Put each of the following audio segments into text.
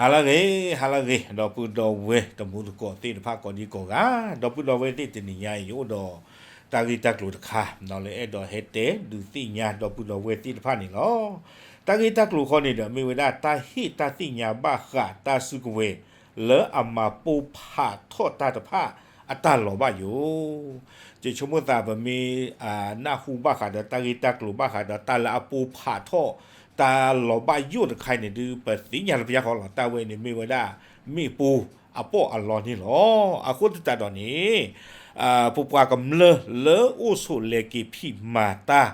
ဟါလၢအဂ့ၤ, ဟါလၢအဂ့ၤ, ဒီပုၢ်ဒီဝဲၢ်တံၤသကိးသ့ၣ်တဖၣ်ကိးဒံကိးဂၤ, ဒီပုၢ်ဒီဝဲၢ်သ့ၣ်တနံၤညါအံၤ ယအိၣ်ဒီးတၢ်ဂ့ၢ်တၢ်ကျိၤတခါ လၢအဲၣ်ဒိးဟဲတဲဒုးသ့ၣ်ညါဒီပုၢ်ဒီဝဲၢ်သ့ၣ်တဖၣ်န့ၣ်လီၤ. တၢ်ဂ့ၢ်တၢ်ကျိၤဃီန့ၣ်ဒီး မ့ၢ်ဝဲဒၣ်တၢ်ဟ့ၣ်တၢ်သ့ၣ်ညါဘၣ်ဃးတၢ်စုကဝဲၤ လၢအမၤပိၢ်ဖးထီၣ်တၢ်တဖၣ်အတၢ်လီၤဘၣ်ယိၣ် ယဆိကမိၣ်သးပမ့ၢ် နၢ်ဟူဘၣ်ဃးဒီးတၢ်ဂ့ၢ်တၢ်ကျိၤဘၣ်ဃးဒီးတၢ်လၢအပိၢ်ဖးထီၣ် တၢ်လီၤဘၣ်ယိၣ်တခါအံၤန့ၣ်ဒုး ပသ့ၣ်ညါလၢပယါဃီလီၤ. တၢ်ဝဲန့ၣ်မ့ၢ်ဝဲဒၣ် မ့ၣ်ပိၢ်အပီၢ်အလီန့ၣ်လီၤ. အဃိသတးဒီးန့ၣ် ပပှၤကမျၢၢ်လၢအိၣ်ဆိးလဲၤက့ၤဖံးမၤတၢ်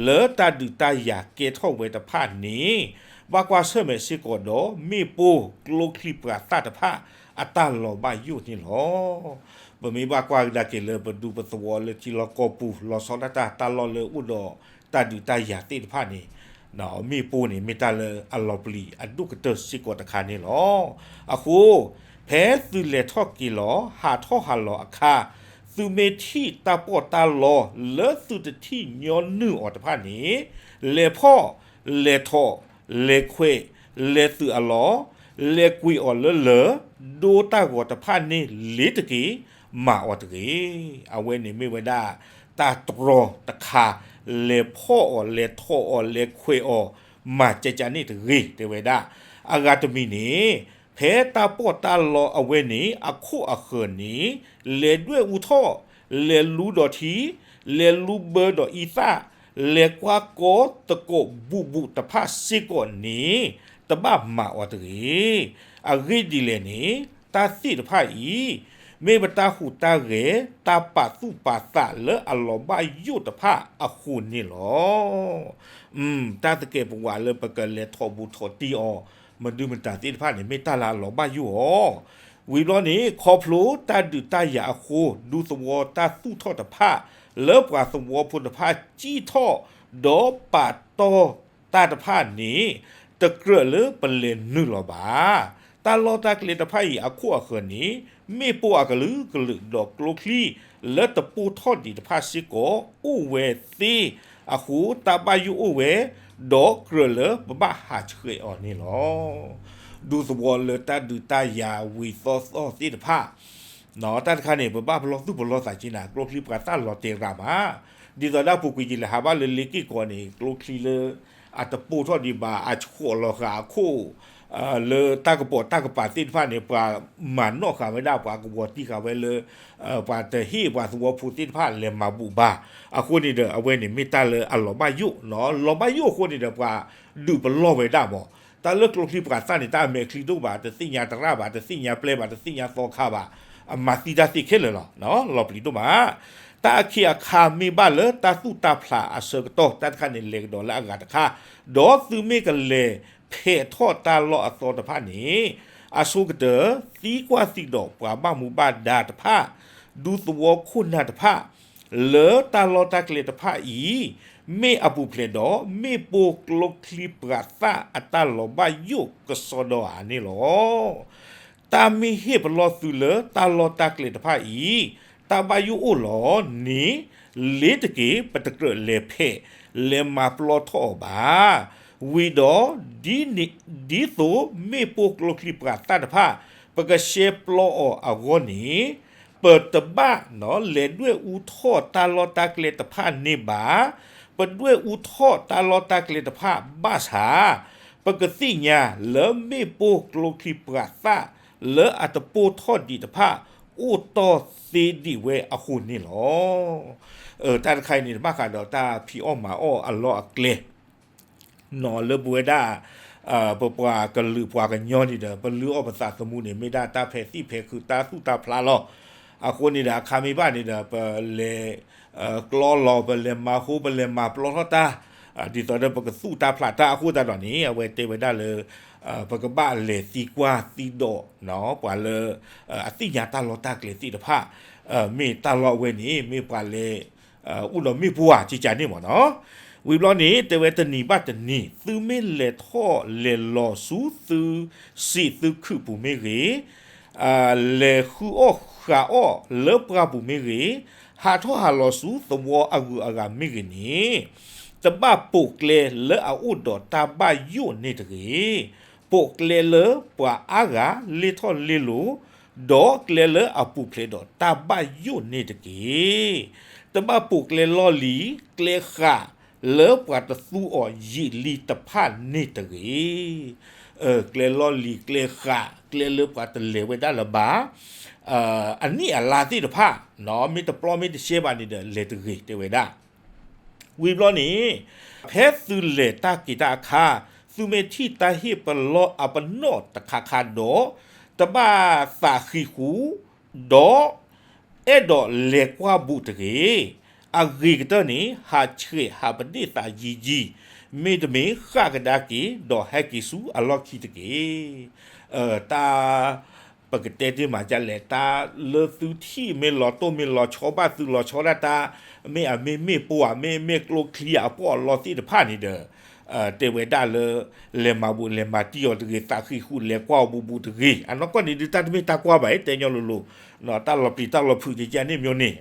လၢတၢ်ဒုးတၢ်ယၤကဲထီၣ်ဝဲတဖၣ်န့ၣ် ဘၣ်ကွၢ်ဆၢၣ်မဲာ်စ့ၢ်ကီးဒီး မ့ၣ်ပိၢ်ကျိချံမျိာ်သၣ်တဖၣ်အတၢ်လီၤဘၣ်ယိၣ်န့ၣ်လီၤ. ပမ့ၢ်ဘၣ်ကွၢ်ကဒါက့ၤလၢပဒူပသဝီလၢထံလီၢ်ကီၢ်ပူၤ လီၤဆီဒၣ်တၢ်တၢ်လီၢ်လၢအိၣ်ဒီးတၢ်ဒုးတၢ်ယၤသ့ၣ်တဖၣ်န့ၣ် မ့ၣ်ပိၢ်န့ၣ်မ့ၢ်တၢ်လၢအလီၤပျံၤအဒိၣ်ကတၢၢ်စ့ၢ်ကီးတခါန့ၣ်လီၤ. အဃိ ဖဲသုလဲၤထီၣ်က့ၤလီၤ ဟးထီၣ်ဟးလီၤအခါ သုမ့ၢ်ထံၣ်တၢ်ပီးတၢ်လီလၢသုတထံၣ်ညီနုၢ်အီၤတဖၣ်န့ၣ် လဲၤဖီၣ် လဲၤထီၣ် လဲၤခွဲး လဲၤသုးအလီၢ် လဲၤကွံာ်အီၤလၢလၢၢ် ဒိတၢ်ဂီၤတဖၣ်န့ၣ်လ့ၤတက့ၢ် မၤအီၤတဂ့ၤ. အဝဲန့ၣ်မ့ၢ်ဝဲဒၣ် တၢ်တြီတခါ လဲၤဖီၣ်အီၤ လဲၤထီၣ်အီၤ လဲၤခွဲးအီၤ မၤကကန့ၣ်တဂ့ၤ တဲဝဲဒၣ်. အဂၤတမံၤန့ၣ် ဖဲတၢ်ပီးတၢ်လီအဝဲန့ၣ် အခိၣ်အဃၢၤန့ၣ် လဲၤဒွဲၣ်အူထီၣ် လဲၤလူဒီးထံ လဲၤလူဘၢဒီးအံသၣ် လဲၤကွၢ်ကီသကိးဘူးဘူးတဖၣ်စ့ၢ်ကီးန့ၣ် တဘၣ်မၤအီၤတဂ့ၤ. အဂ့ၢ်ဒ်လဲၣ်န့ၣ် တၢ်သ့ၣ်တဖၣ်အံၤ မ့ၢ်ပတၢ်ဟူးတၢ်ဂဲၤ တၢ်ပာ်သူၣ်ပာ်သးလၢအလီၤဘၣ်ယိၣ်တဖၣ်အဃိန့ၣ်လီၤ. တၢ်သကဲးပဝးလၢပကလဲၤထီၣ်ဘူးထီၣ်တံၢ်အီၤ မဒုမတၤသ့ၣ်တဖၣ်န့ၣ် မ့ၢ်တၢ်လၢအလီၤဘၣ်ယိၣ်အီၤ. ဝံၤဘျီန့ၣ် ခီဖျိတၢ်ဒုးတၢ်ယၤအဃိ ဒူသဝီတၢ်သူၣ်ထီၣ်တဖၣ် လၢပှၤသဝီဖိတဖၣ်စံၣ်ထီၣ် ဒီးပာ်တီၢ်တၢ်တဖၣ်န့ၣ် တကြၢးလၢပလဲၤနုာ်လီၤဘၣ်. တၢ်လီၢ်တၢ်ကျဲတဖၣ်အံၤအခိၣ်အဃၢၤန့ၣ် မ့ၣ်ပိၢ်အကလုာ်ကလုာ်ဒီးကျိချံ လၢတပိၢ်ထီၣ်ဒံးတဖၣ်စ့ၢ်ကီး အိၣ်ဝဲသ့အဃိ တၢ်ဘၣ်ယိၣ်အိၣ်ဝဲ ဒီးကြၢးလၢပဘၣ်ဟးဆှဲးအီၤန့ၣ်လီၤ. ဒူသဝီလၢတၢ်ဒုးတၢ်ယၤဝံၤသီသီသ့ၣ်တဖၣ် တၢ်တခါန့ၣ် ပဘၣ်ပလီၢ်သူၣ်ပလီၢ်သးက့ၤနၤ ကျိချံမျိာ်သၣ်လီၤတဲာ်ရၤမး, ဒ်သိးဒၣ်ပူၤကွံာ်က့ၤလဲၤဟးဘၣ်လၢလ့က့ၢ်ကီန့ၣ် ကျိချံလၢ အတပိၢ်ထီၣ်ဒံးဘၣ် အဆှီးလီၤဃာ်အခိၣ် လၢတၢ်ကပိာ်တၢ်ကပၤသ့ၣ်တဖၣ်န့ၣ် ပှၤမၤနီၣ်ဃာ်ဝဲဒၣ် ပှၤကဝီၤတံၢ်ဃာ်ဝဲလၢ ပှၤတဟ့ၣ်ပှၤသဝီဖိသ့ၣ်တဖၣ်လဲၤမၤဘူၣ်ဘၣ်. အဃိန့ၣ်ဒီး အဝဲန့ၣ်မ့ၢ်တၢ်လၢအလီၤဘၣ်ယိၣ်, လီၤဘၣ်ယိၣ်အဃိန့ၣ်ဒီး ပှၤဒုးပလီၢ်ဝဲဒၣ်မး, တၢ်လၢကျိချံမျိာ်သၣ်န့ၣ် တၢ်အမဲာ်ချံဒိၣ်ဘၣ်, တသ့ၣ်ညါတရၣ်ဘၣ်, တသ့ၣ်ညါပျဲဘၣ်, တသ့ၣ်ညါသီခါဘၣ်, အမၤသံတၢ်သ့ခဲလၢာ်လီၤ. လီၤပျံၤဒိၣ်မး. တၢ်အခံးအခါမ့ၢ်ဘၣ်လၢတၢ်သူၣ်တၢ်ဖျးအဆၢကတီၢ် တၢ်တခါန့ၣ် လဲၤကဒီးလၢအဂၤတခါ, ဒီးသုမ့ၢ်ကလဲၤဖဲးထီၣ်တၢ်လီၢ်အသီတဖၣ်န့ၣ် အဆိကတၢၢ် သံကွၢ်သံဒီးပှၤဘၣ်မူဘၣ်ဒါတဖၣ်, ဒူသဝီခိၣ်နၢ်တဖၣ် လၢတၢ်လီၢ်တၢ်ကျဲတဖၣ်အံၤ မ့ၢ်အပူၤဖျဲးဒီး မ့ၣ်ပိၢ်ကျိချံမျိာ်သၣ်အတၢ်လီၤဘၣ်ယိၣ်ကစီဒီဧါန့ၣ်လီၤ. တၢ်မ့ၢ်ဟ့ၣ်ပလီၢ်သုလၢတၢ်လီၢ်တၢ်ကျဲတဖၣ်အံၤ တၢ်ဘၣ်ယိၣ်အိၣ်လီၤန့ၣ် လ့ၤတက့ၢ် ပတကြၢးလဲၤဖဲး လဲၤမၤပျီထီၣ်အီၤဘၣ်. ဝံၤဒီး ဒ်သိးမ့ၣ်ပိၢ်ကျိချံမျိာ်သၣ်တဖၣ် ပကရှဲပျီအီၤအဂီၢ်န့ၣ် ပတဘၣ်လဲၤဒွဲၣ်အူထီၣ်တၢ်လီၢ်တၢ်ကျဲတဖၣ်န့ၣ်ဘၣ်. ပဒွဲၣ်အူထီၣ်တၢ်လီၢ်တၢ်ကျဲတဖၣ်ဘၣ်ဆၣ် ပကသ့ၣ်ညါလၢမ့ၣ်ပိၢ်ကျိချံမျိာ်သၣ် လၢအတပိၢ်ထီၣ်ဒံးတဖၣ် အိၣ်တီၢ်သ့ဒံးဝဲအဃိန့ၣ်လီၤ. တၢ်တခါအံၤန့ၣ် တဘၣ်ဃးဒီးတၢ်ဖံးအီၣ်မၤအီၣ်အလီၢ်အကျဲ လၢပဝဲဒၣ် ပပှၤကလုာ်ပှၤကညီန့ၣ်ဒီး ပလုၢ်အီၣ်ပသးသမူန့ၣ် မ့ၢ်ဒၣ်တၢ်ဖဲးသံၣ်ဖဲးခုး တၢ်သူၣ်တၢ်ဖျးလီၤ. အဃိန့ၣ်ဒီး အခါမ့ၢ်ဘၣ်န့ၣ်ဒီး ပလဲၤကျီလီၤ ပလဲၤမၤဟိ ပလဲၤမၤပျီထီၣ်တၢ် ဒ်သိးဒီးပကသူၣ်တၢ်ဖျးတၢ်အဃိသတးဒီးန့ၣ် အဝဲတဲဝဲဒၣ်လၢ ပကဘၣ်လဲၤသံကွၢ်သံဒိး ပှၤလၢ အသ့ၣ်ညါတၢ်လီၢ်တၢ်ကျဲသ့ၣ်တဖၣ် မ့ၢ်တၢ်လီၢ်အဝဲန့ၣ် မ့ၢ်ပှၤလဲၤ အိၣ်ဒီးမ့ၣ်ပိၢ်ဧါ ကကန့ၣ်မ့ၢ်နီၤ. ဝံၤဘျီန့ၣ် တဲဝဲတနံၤဘၣ်တနံၤ သုမ့ၢ်လဲၤထီၣ်လဲၤလီၤဆူသုစံးသုခုးပူၤမ့ၢ်ဂ့ၤ, လဲၤဃုအီၣ်ဃုအီၣ်လၢပှၢ်ပူၤမ့ၢ်ဂ့ၤ, ဟးထီၣ်ဟးလီၤဆူသဝီအဂုၤအဂၤမ့ၢ်ဂ့ၤန့ၣ်, တဘၣ်ပိာ်ကျဲလၢအအိၣ်ဒီးတၢ်ဘၣ်ယိၣ်န့ၣ်တဂ့ၤ. ပိာ်ကျဲလၢပှၤအါဂၤလ့ထီၣ်လ့လိၤ, ဒီးကျဲလၢအပူၤဖျဲးဒီးတၢ်ဘၣ်ယိၣ်န့ၣ်တက့ၢ်. တဘၣ်ပိာ်ကျဲလီၢ်လံၤ, ကျဲဃာ်လၢပှၤတသူအီၤယံာ်လံတဖၣ်န့ၣ်တဂ့ၤ. ကျဲလီၢ်လံၤ ကျဲဃာ် ကျဲလၢပှၤတလဲၤဝဲဒၣ်လၢၤဘၣ်, အနံၣ်အလါသ့ၣ်တဖၣ်, မ့ၢ်တပျီမ့ၢ်တရှဲဘၣ်န့ၣ်ဒီး လဲၤတဂ့ၤတဲဝဲဒၣ်. ဝံၤဘျီန့ၣ်, ဖဲသုလဲၤတၢ်က့ၤတၢ်အခါ, သုမ့ၢ်ထံၣ်တၢ်ဟ့ၣ်ပလီၢ်အပနီၣ်တခါခါဒီး, တဘၣ်သးဃံးဃူ, ဒီးအဲၣ်ဒိးလဲၤကွၢ်ဘူးတဂ့ၤ. အဂ့ၤကတၢၢ်န့ၣ် ဟးဆှဲးဟးပဒ့ၣ်သးယံၤယံၤ, မ့တမ့ၢ်ဃၣ်ကဒါက့ၤ ဒီးဟဲက့ၤဆူအလီၢ်ခံတက့ၢ်. တၢ် ပကတဲတ့ၢ်မးဒ်လဲၣ်, တၢ်လၢသုထံၣ်မ့ၢ်လီၤတိၢ်မ့ၢ်လီၤဆီဘၣ်သုလီၤဆီဒၣ်တၢ်, မ့ၢ်အမ့ၢ်မ့ၣ်ပိၢ်ဧါ, မ့ၢ်မ့ၢ်ကျိချံအပီၢ်အလီၢ်သ့ၣ်တဖၣ်န့ၣ်ဒီး, တဲဝဲဒၣ်လၢ လဲၤမၤဘူးလဲၤမၤတံၢ်အီၤတဂ့ၤ, သးဃံးဃူလဲၤကွၢ်အီၤဘူးဘူးတဂ့ၤ. အနီၢ်ကီၢ်န့ၣ်ဒုးတၢ်တမ့ၢ်တၢ်ကွၢ်ဘၣ် တဲညီလိၤလိၤ, တၢ်လီၤပျံၤတၢ်လီၤဖုးကကန့ၣ်မ့ၢ်န့ၣ်,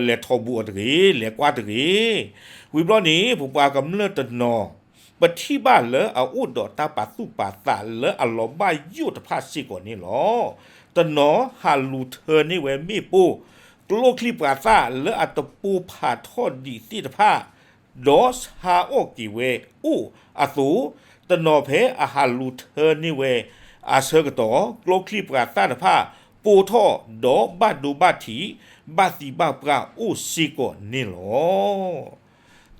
လဲၤထီၣ်ဘူးအီၤတဂ့ၤ, လဲၤကွၢ်တဂ့ၤ. ဝံၤဘျီန့ၣ် ပပှၤကမျၢၢ်တနီၤ ပထံၣ်ဘၣ်လၢအအိၣ်ဒီးတၢ်ပာ်သူၣ်ပာ်သးလၢအလီၤဘၣ်ယိၣ်တဖၣ်စ့ၢ်ကီးန့ၣ်လီၤ. တနီၤဟးလူၤထၢန့ၢ်ဝဲမ့ၣ်ပိၢ်, ကျိချံပှၤသၣ်လၢအတပိၢ်ဖးထီၣ်ဒံးသ့ၣ်တဖၣ်, ဒီးဆါအီၣ်က့ၤဝဲအိၣ်အသိး, တနီၤဖဲအဟးလူၤထၢန့ၢ်ဝဲအဆၢကတီၢ်, ကျိချံပှၤသၣ်တဖၣ် ပိၢ်ထီၣ်ဒီးဘၣ်ဒိဘၣ်ထံး, ဘၣ်သံဘၣ်ပှၢ်အိၣ်စ့ၢ်ကီးန့ၣ်လီၤ.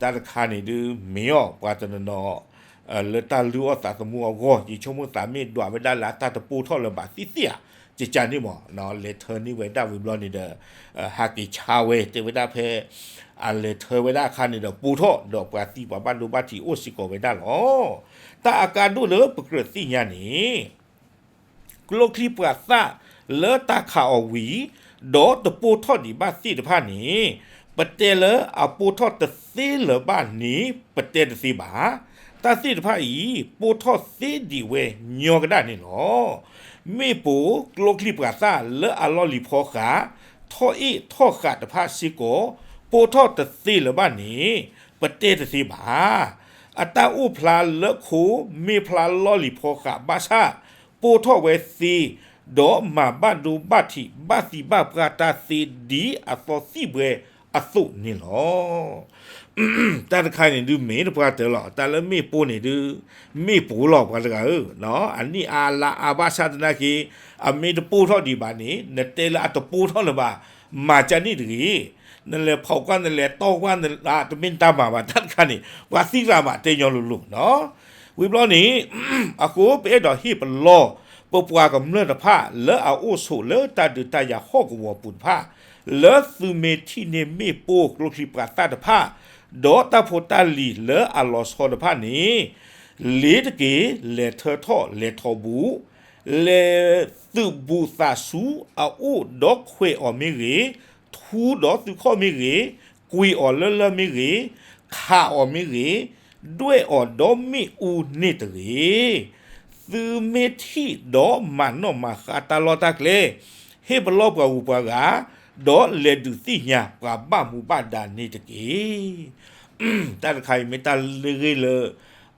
တၢ်တခါန့ၣ်ဒုးမ့ၢ်အီၤ ပှၤတနီၤနီၤ လၢတၢ်လုၢ်အီၣ်သးသမူအဂီၢ်, ယဆိကမိၣ်သးမ့ၢ်ဒွးဝဲဒၣ်လၢအတၢ်တပိၢ်ထီၣ်လၢၤဘၣ်သ့ၣ်သ့ၣ်ဧါ, ကကန့ၣ်မး, လဲၤထၢန့ၢ်ဝဲဒၣ်ဝံၤဘျီန့ၣ်ဒီး, ဟးက့ၤဆါဝဲ တဲဝဲဒၣ်ဖဲ အလဲၤထၢဝဲဒၣ်အခါန့ၣ်ဒီး ပိၢ်ထီၣ်ဒီးပှၤသံပှၤဘၣ်ဒိဘၣ်ထံးအိၣ်စ့ၢ်ကီးဝဲဒၣ်လီၤ. တၢ်အကါဒိၣ်လၢပကြၢးသ့ၣ်ညါန့ၣ် ကျိချံပှၤသၣ်လၢတၢ်ခးအီၤဝံၤ, ဒီးတပိၢ်ထီၣ်ဒံးဘၣ်သ့ၣ်တဖၣ်န့ၣ်, ပတဲလၢအပိၢ်ထီၣ်တသ့လၢၤဘၣ်န့ၣ် ပတဲတသ့ဘၣ်. တၢ်သ့ၣ်တဖၣ်အံၤ ပိၢ်ထီၣ်သ့ဒံးဝဲညီကဒၣ်န့ၣ်လီၤ. မ့ၣ်ပိၢ်ကျိချံပှၤသၣ်လၢအလီၢ်လံၤဖီဃး, ထီၣ်အ့ၣ်ထီၣ်ဃးတဖၣ်စ့ၢ်ကီး, ပိၢ်ထီၣ်တသ့လၢၤဘၣ်န့ၣ် ပတဲတသ့ဘၣ်. အတၢ်အိၣ်ဖျါလၢခိ မ့ၢ်ဖျါလီၢ်လံၤဖီဃးဘၣ်ဆၣ်, ပိၢ်ထီၣ်ဝဲသ့, ဒီးမၤဘၣ်ဒိဘၣ်ထံးဘၣ်သံဘၣ်ပှၢ်တၢ်သ့ဒ်အသီသံၣ်ဘှဲအသိးန့ၣ်လီၤ. တၢ်တခါန့ၣ်ဒုးမ့ၢ်တပှၢ်တၢၢ်လီၤ. တၢ်လၢမ့ၣ်ပိၢ်န့ၣ်ဒုး, မ့ၣ်ပိၢ်လီၤပှၤတဂၤဧၢ, အနံၣ်အါလါအါဘၣ်ဆၣ်သနာ်က့, အမ့ၢ်တပိၢ်ထီၣ်ဒံးဘၣ်န့ၣ် နတဲလၢအတပိၢ်ထီၣ်လၢၤဘၣ်, မၤကန့ၣ်တဂ့ၤ. နလဲၤဖီၣ်ကွၢ် နလဲၤတီၢ်ကွၢ် တမ့ၢ်တၢ်မၤဘၣ် တၢ်တခါန့ၣ်, ပှၤသံရၤမးတဲညီလိၤလိၤနီၤ. ဝံၤဘျီန့ၣ်, အဃိပအဲၣ်ဒိးဟ့ၣ်ပလီၢ် ပပှၤကမျၢၢ်တဖၣ်လၢအအိၣ်ဆိးလၢတၢ်ဒုးတၢ်ယၤဟီၣ်ကဝီၤပူၤတဖၣ်, လၢသုမ့ၢ်ထံၣ်န့ၢ်မ့ၣ်ပိၢ်ကျိချံပှၤသၣ်တဖၣ်, ဒီးတၢ်ဖိတၢ်လံၤလၢအလီၤဆီတဖၣ်န့ၣ်, လ့ၤတက့ၤ လဲၤထၢထီၣ်လဲၤထီဘူး, လဲၤသုးဘူးသးဆူအအိၣ်ဒီးခွဲးအီၤမ့ၢ်ဂ့ၤ, ထူဒီးသုးခီၣ်မ့ၢ်ဂ့ၤ, ကွံာ်အီၤလၢလၢမ့ၢ်ဂ့ၤ, ခးအီၤမ့ၢ်ဂ့ၤ, ဒွဲၣ်အီၤဒီးမ့ၣ်အူန့ၣ်တဂ့ၤ. သုမ့ၢ်ထံၣ်ဒီးမၤနီၣ်မၤဃါတၢ်လီၢ်တၢ်ကျဲ, ဟ့ၣ်ပလီၢ်ပှၤဂုၤပှၤဂၤ, ဒီးလဲၤဒုးသ့ၣ်ညါပှၤဘၣ်မူဘၣ်ဒါန့ၣ်တက့ၢ်. တၢ်တခါအံၤမ့ၢ်တၢ်လၢဂ့ၢ်လၢ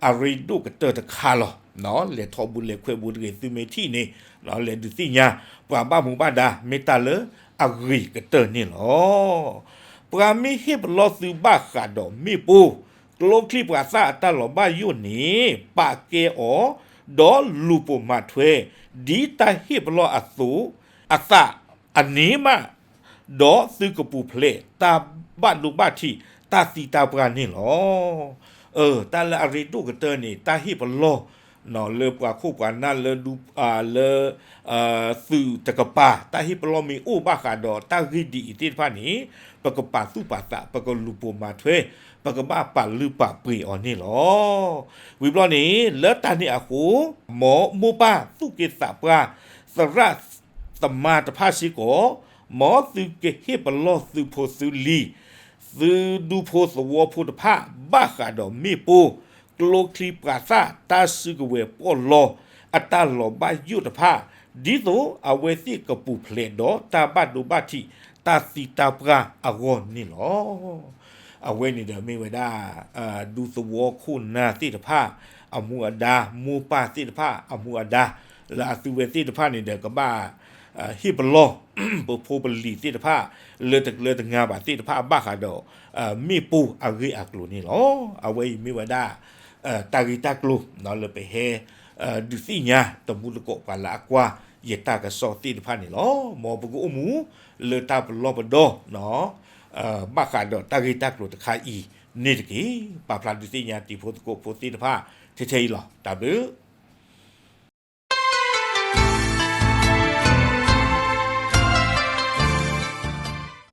အရ့ဒိၣ်ကတၢၢ်တခါလီၤ. လဲၤထီဘူးလဲၤခွဲးဘူးတဂ့ၤ သုမ့ၢ်ထံၣ်န့ၣ်, လဲၤဒုးသ့ၣ်ညါ ပှၤဘၣ်မူဘၣ်ဒါ မ့ၢ်တၢ်လၢအဂ့ၤကတၢၢ်န့ၣ်လီၤ. ပှၤမ့ၢ်ဟ့ၣ်ပလီၢ်သုဘၣ်ဃးဒီးမ့ၣ်ပိၢ်, ကျိချံပှၤသၣ်အတၢ်လီၤဘၣ်ယိၣ်န့ၣ် ပာ်ကဲအီၤ, ဒီးလူၤပိာ်မၤထွဲ, ဒ်တၢ်ဟ့ၣ်ပလီၢ်အသိး, အသးအန့ၣ်မး, ဒီးသုကပူၤဖျဲးတၢ်ဘၣ်ဒိဘၣ်ထံး တၢ်သံတၢ်ပှၢ်န့ၣ်လီၤ. တၢ်လၢအရ့ဒိၣ်ကတၢၢ်န့ၣ် တၢ်ဟ့ၣ်ပလီၢ် လၢပှၤခိၣ်ပှၤနၢ်လၢ လၢ သုးတကပၤ တၢ်ဟ့ၣ်ပလီၢ်မ့ၢ်အိၣ်ဘၣ်ဃးဒီးတၢ်ဂ့ၢ်ဒ်အံၤသ့ၣ်တဖၣ်န့ၣ်, ပကပာ်သူၣ်ပာ်သး ပကလူၤပိာ်မၤထွဲ, ပကဘၣ်ပာ်လုၢ်ပာ်ပှ့ၤအီၤန့ၣ်လီၤ. ဝံၤဘျီန့ၣ် လၢတၢ်န့ၣ်အဃိ, မ်မိၢ်ပၢ်သူၣ်က့သးပှၢ် သရၣ်သမါတဖၣ်စ့ၢ်ကီး, မ်သုကဟ့ၣ်ပလီၢ်သုဖိသုလံၤ, သုဒူဖိသဝီဖိတဖၣ် ဘၣ်ဃးဒီးမ့ၣ်ပိၢ်, ကျိချံပှၤသၣ် တၢ်စုကဝဲၤပီၣ်လီၤ အတၢ်လီၤဘၣ်ယိၣ်တဖၣ်, ဒ်သိးအဝဲသ့ၣ်ကပူၤဖျဲးဒီးတၢ်ဘၣ်ဒိဘၣ်ထံး တၢ်သံတၢ်ပှၢ်အဂီၢ်န့ၣ်လီၤ. အဝဲန့ၣ်ဒီးမ့ၢ်ဝဲဒၣ် ဒူသဝီခိၣ်နၢ်သ့ၣ်တဖၣ် အမူအဒါ, မိၢ်ပၢ်သ့ၣ်တဖၣ် အမူအဒါ, လၢအသုဝဲသ့ၣ်တဖၣ်န့ၣ်ဒီး ကဘၣ် ဟ့ၣ်ပလီၢ် ပဖိပလံၤသ့ၣ်တဖၣ် လၢတကျၢၤတနၢၤဘၣ်သ့ၣ်တဖၣ် ဘၣ်ဃးဒီး မ့ၣ်ပိၢ်အဂ့ၢ်အကျိၤန့ၣ်လီၤ. အဝဲအံၤမ့ၢ်ဝဲဒၣ် တၢ်ဂ့ၢ်တၢ်ကျိၤ လၢပဟဲ ဒုးသ့ၣ်ညါ တမူတကိးပှၤလၢအကွၢ် ယတၢ်ကစီၣ်သ့ၣ်တဖၣ်န့ၣ်လီၤ. မ်ပကအိၣ်မူ လၢတၢ်ပလီၢ်ပဒီ ဘၣ်ဃးဒီးတၢ်ဂ့ၢ်တၢ်ကျိၤတခါအံၤန့ၣ်တက့ၢ်. ပာ်ဖျါဒုးသ့ၣ်ညါတံၤဖိသကိးဖိသ့ၣ်တဖၣ် ထဲထဲအံၤလီၤ. တၢ်ဘျုး